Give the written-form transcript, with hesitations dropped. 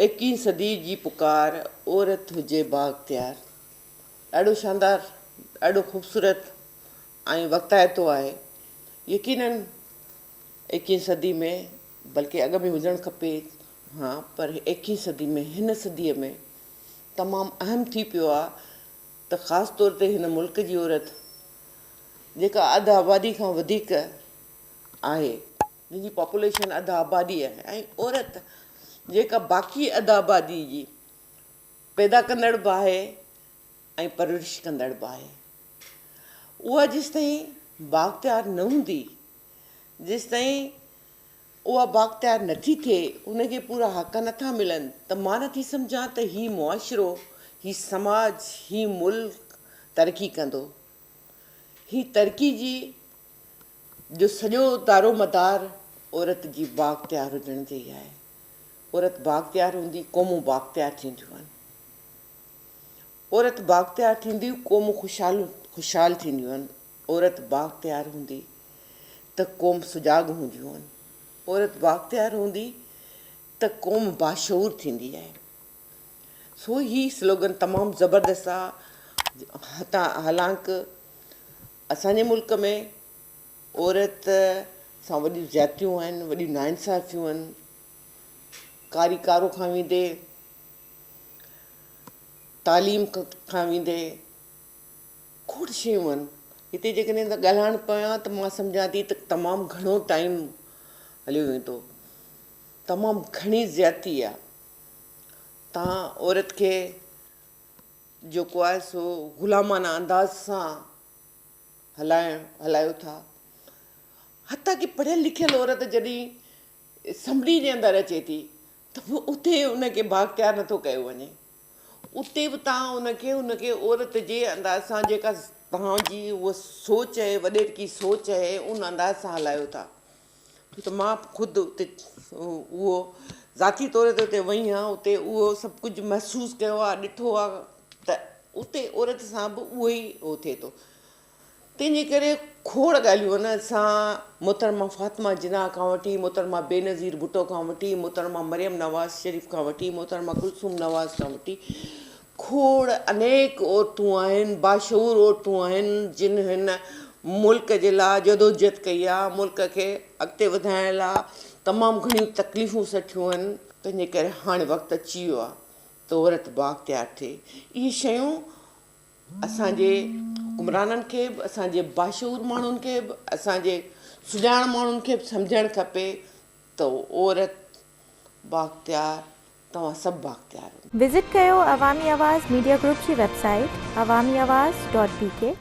ايڪيهين صدي جي پڪار عورت هجي بااختيار ڏاڍو شاندار ڏاڍو خوبصورت ۽ وقتائتو آهي يقينن ايڪيهين صدي ۾ بلڪه اڳ ۾ هجڻ کپي ها پر ايڪيهين صدي ۾ هن صدي ۾ تمام اهم ٿي پيو آهي ته خاص طور تي هن ملڪ جي عورت جيڪا اڌ آبادي کان وڌيڪ آهي جنهن جي پاپوليشن اڌ آبادي آهي ۽ عورت جيڪا باقي اڌ آبادي جي پيدا ڪندڙ به آهي ۽ پرورش ڪندڙ به آهي اها جيستائين بااختيار نه هوندي جيستائين اها بااختيار نٿي ٿئي ان کي پورا حق نٿا ملن ته مان نٿي سمجهان ته هي معاشرو هي سماج هي ملڪ ترقي ڪندو هي ترقي جي جو سڄو دارومدار عورت جي بااختيار هجڻ تي ئي آهي. عورت بااختيار هوندي قومون بااختيار ٿينديون آهن. عورت بااختيار ٿيندي قومون خوشحال خوشحال ٿينديون آهن. عورت بااختيار هوندي ته قوم سجاڳ هونديون آهن. عورت بااختيار هوندي ته قوم باشعور ٿيندي آهي. سو هي سلوگن تمام زبردست آ هتان حالانڪ اسان جي ملڪ ۾ عورت سان وڏيون زيادتيون آهن وڏيون ناانصافيون آهن ڪاري ڪارو کان ويندي تعليم کان ويندي کوڙ شيون آهن هتي جيڪڏهن ڳالهائڻ پوان ته مان سمجهان ٿي ته تمام گهڻو ٽائيم هليو ويندو تمام گهڻي زيادتي آهي تان عورت کي جيڪو آهي سو غلامانه انداز سان هلائڻ هلايو ٿا حتيٰ ڪي پڙهيل لکيل عورت جڏهن اسمبلي جي اندر اچي ٿي ته پوء اتي ان کي بااختيار نٿو ڪيو وڃي اتي به تان ان کي ان کي عورت جي انداز سان جيڪا توهان جي هوء سوچ آهي وڏيرڪي سوچ آهي ان انداز سان هلايو ٿا ڇو ته مان خود اتي اهو ذاتي طور تي اتي وئي آهيان اتي اهو سڀ ڪجهه محسوس ڪيو آهي ڏٺو آهي ته اتي عورت سان به اهو ئي اهو ٿئي ٿو تنهن جي ڪري کوڙ ڳالهيون آهن اسان محترمه فاطمه جناح کان وٺي محترمه بينظير ڀٽو کان وٺي محترمه مريم نواز شريف کان وٺي محترمه ڪلثوم نواز کان وٺي کوڙ انيڪ عورتون آهن، باشعور عورتون آهن جن هن ملڪ جي لاء جدوجھد ڪئي آ، ملڪ کي اڳتي وڌائڻ لاء تمام گهڻيون تڪليفون سٺيون آهن، تنهنجي ڪري هاڻي وقت اچي ويو آ ته عورت بااختيار ٿئي. اهي شيون اسان جي حڪمرانن کي به، اسان جي باشعور ماڻهن کي به، اسان جي سڄاڻ ماڻهن کي به سمجهڻ کپي ته عورت بااختيار توهان سڀ بااختيار هوندا. وزٽ ڪيو عوامي آواز ميڊيا گروپ جي website Awami Awaz dot B K.